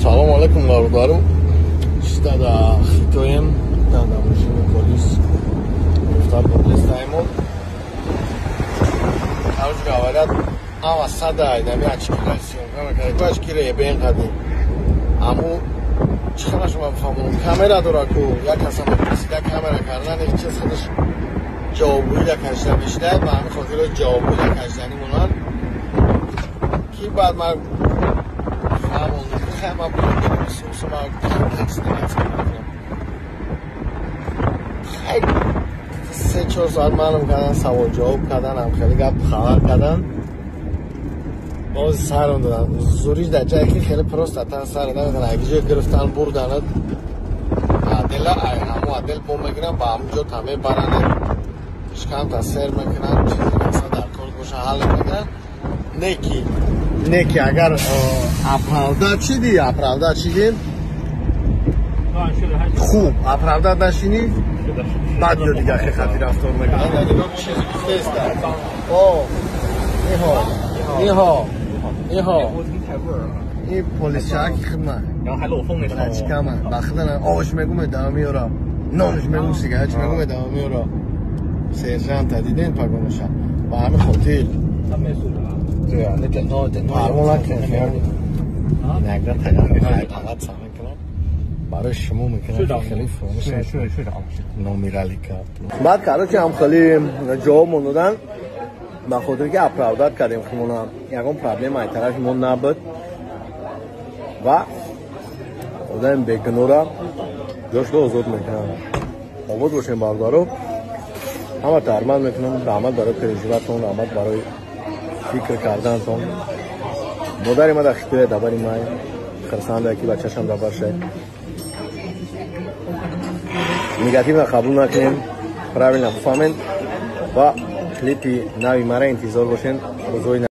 Салом алейкум, бародару. Чиста да хитоем, да машини полис. Гуфта полис таймон. Короче говорят, ама сада нами очкира съёмка мекард. Ку очкира ебен қадим. Аму чӣ хела шума бифаҳмонам? Камера дора ку, як каса мепурсида, камера кардан як чиз худаш ҷавобгӯида кашида мешида, ба ҳамин хотир ҷавобгӯида кашидани монанд. Ки баъд ман фаҳмондам, хай ман ман хай 3-4 соат манам кардан, савол ҷавоб кардан, хеле гап хабар кардан, боз сарон додам. Зуриш дар ҷае ки хеле просто тан сар наметавонад, як ҷое гирифтан бурданат отдела, ай ҳамун отдел бо мегиранд, ба ҳамун ҷо та мебаранд, шикамта сер мекунанд, чизе мақсад дар кор боша ҳал мекунанд. Не ки агар оправдать шиди, оправдать шиди, хуб оправдать нашинӣ, баъд ё дигар хати рафтор мекунанд. Чизи гуфтеста. О, ниҳо, ниҳо, ниҳо. Ин полисчаки хидма. 然后还漏风那窗户。 Чикама, ба хидана овош мегум медама меёра. Нонш мегум, сигарет мегум медама меёра. Сержанта диден погонаша. Ба ҳамин хотир. 他没素质啊。对啊，那枕头枕头。 Парво накунем. Иногда тағат мекунам. Барои шумо мекунам хеле фаромӯш. 睡着了。 Номирали кард. Баъд короче ҳам хеле ҷавоб додан, ба хотире ки оправдать кардем худмона, ягон проблема ай тарафи мо набуд ва одами бегунора ҷошро озод мекунам. Обод бошем, бародаро. Ҳама таҳрмат мекунам. Раҳмат барои переживатон, раҳмат барои фикр карданатон. Модари ма дар хитоя дабари май хирсанда, ки бачашам дабар шад. Негативно қабул накунем, правильно бифаҳмем ва клипи нави мара интизор бошен рӯзҳои.